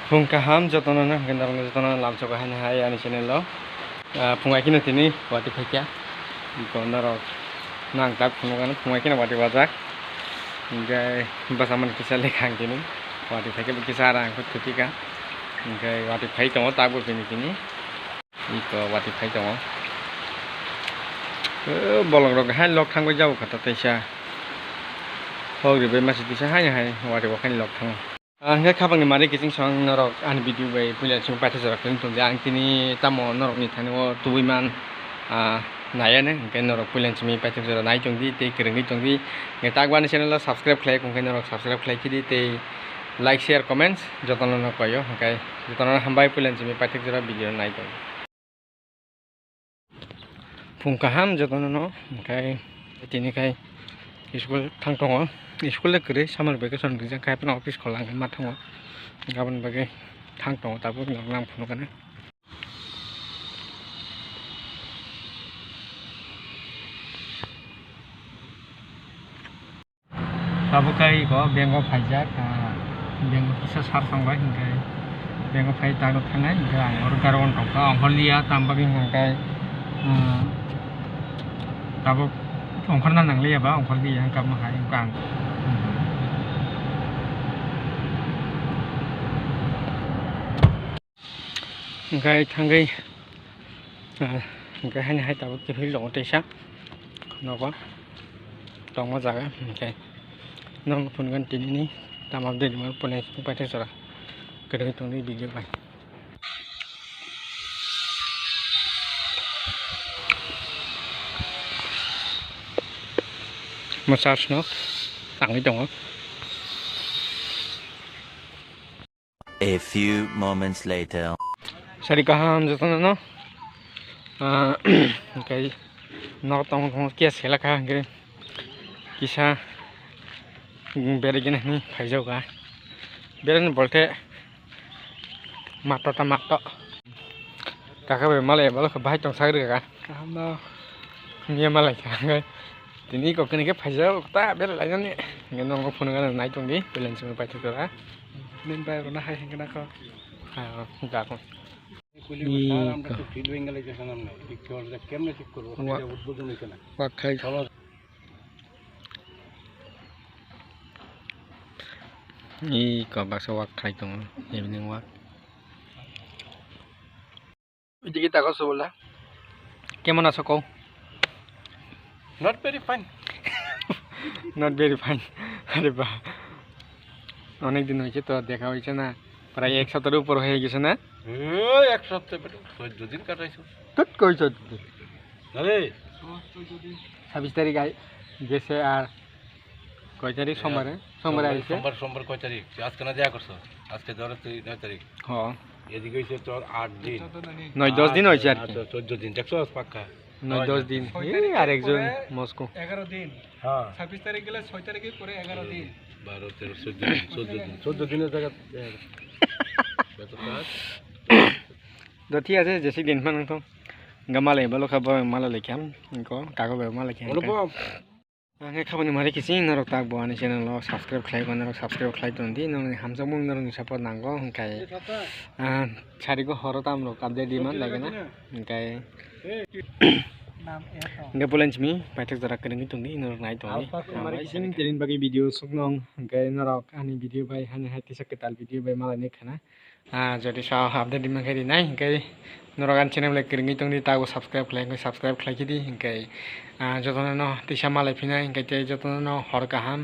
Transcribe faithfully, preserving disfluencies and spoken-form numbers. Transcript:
Phung kaham jotono no, hwnkhe norokno jotono lamsok hai hai ani channel o. Ah, phung hai kheno tini watwi phaikha. Iko norok nang tak phunukgano phung hai kheno watwi wajak. Hwnkhe bwsa mani kisa lekha ang tini. Watwi phaikhe bo kisa ara ang khe thupi kha. Hwnkhe watwi phai tongo tabuk tini tini. Iko watwi phai tongo. O bolong rok hai lok thangwi jago kha ta teisa. Hok ribai masi teisa hai hai watwi bo khai lok thango. Ah, hwnkhe khapangni mari kiching song norok ani video bai puila simi paithak jora khlai tongdi. Ang tini tamo norokni thani o tubui man, ah, naiya ne, hwnkhe norok puila simi paithak jora nai tongdi tei kwrwngwi tongdi. Hwnkhe tak bo ani channel o subscribe khlai, hwnkhe norok subscribe khlai khidi tei like, share, comments jotono no koyo. Hwnkhe jotono hambai puila simi paithak jora video nai tongdi. Phung kaham jotono no, hwnkhe tini khai school thang tongo. School le kwrwi, summer vacation rijak khai, phano office kholang ma thango. Gabon bagwi thang tongo, tabuk nang phunukgana. Tabuk khe iko bank o phaijak, ah, bank o kisa sar song bai hwnkhe bank o phai tabuk thangnai, hwnkhe ang oro garo on tongkha, ongkhorliya, tam bagwi hwnkhe, ah, tabuk ongkhorna nangliya ba ongkhorliya wngkha hai wngkha ang. Hwnkhe thangwi, ah, hwnkhe haini hai tabuk kiphilwi tongo teisa nogo tongma jaga, hwnkhe norokno phunukgani tinini tamo update rwmani pore paithak jora kwrwngwi tongdi video bai. Mo charge no tangwi tongo. A few moments later. Sari kaham jotono no. Ah, hwnkhe nok tong tong khe selaka hwnkhe kisa beraigen hwnwi phaijago. Berani bolte matto ta matto. Kaka bai malai balo khe bahai tong sagri kaka. Kaham no. Hwnwi malai kha hwnkhe. Tini kok kini khe phaijak ta bera lainani. Hingke nongo phunukgana nai tongdi, belai chwng paithak jora. Nini bai rwna hai hingke nakho. Ha, ja ko. Ni ko. Wa-, wa khai. Ni ko baksa wa khai tongo, evening walk. Edige tako sobola. কেমন আছো কও? Not very fine. Not very fine. আরে বাহ। অনেক দিন হয়েছে তো দেখা হয়েছে না। প্রায় এক সপ্তাহের উপর হয়ে গেছে না? ওই এক সপ্তাহ বেটা, চোদ্দ দিন কাটাইছো। ঠিক কই চোদ্দ দিন? আরে। ছাব্বিশ তারিখ আই-, গেছে আর কয় তারিখ? সোমবারে? সোমবারে সোমবার, আইছে? সোমবার, সোমবার কয় তারিখ? তুই আজকে না দেখা করছো? আজকে ধরো তুই নয় তারিখ। হ। এদিকে হইছে তোর আট দিন। নয় দশ দিন হয়েছে আর কি। আচ্ছা, চোদ্দ দিন। দেখছো পাক্কা? নয় দশ দিন। ছয় এই তারিখের আরেকজন পরে মস্কো। এগারো দিন। হ্যাঁ। ছাব্বিশ তারিখ গেলে ছয় তারিখের পরে এগারো দিন। বারো, তেরো, চোদ্দ দিন, চোদ্দ দিন। চোদ্দ দিনের জায়গা দেখা গেছে। বেতন কাজ। Do thik ase, jesi din phano wngthong. Hingke malai balo kha, bo malai laikha, wngko kago bai malai kha. Ono hingke. Ang khe khabani mari kiching norok tak bo ani channel o subscribe khlai ko, norok subscribe khlai ton di, norok ni hamjakmung norok ni support nango hingkai. Ah, sari go horo tam rok update di man lagi na hingkai. Hingke pulan simi paithak jora kwrwngwi tong di, norok nai tong di. Mari kiching terin bagwi video suknong hingkai norok ani video bai hani hai tisa kwtal video bai malai ni khana. Ah, jodi sao update di mankhe rinai, hingke norok ani channel le kwrwngwi tongdi, tago subscribe khlai, hingke subscribe khlai khidi, hingke, ah, jotono no tisa malai phinai, hingke tei jotono no hor kaham.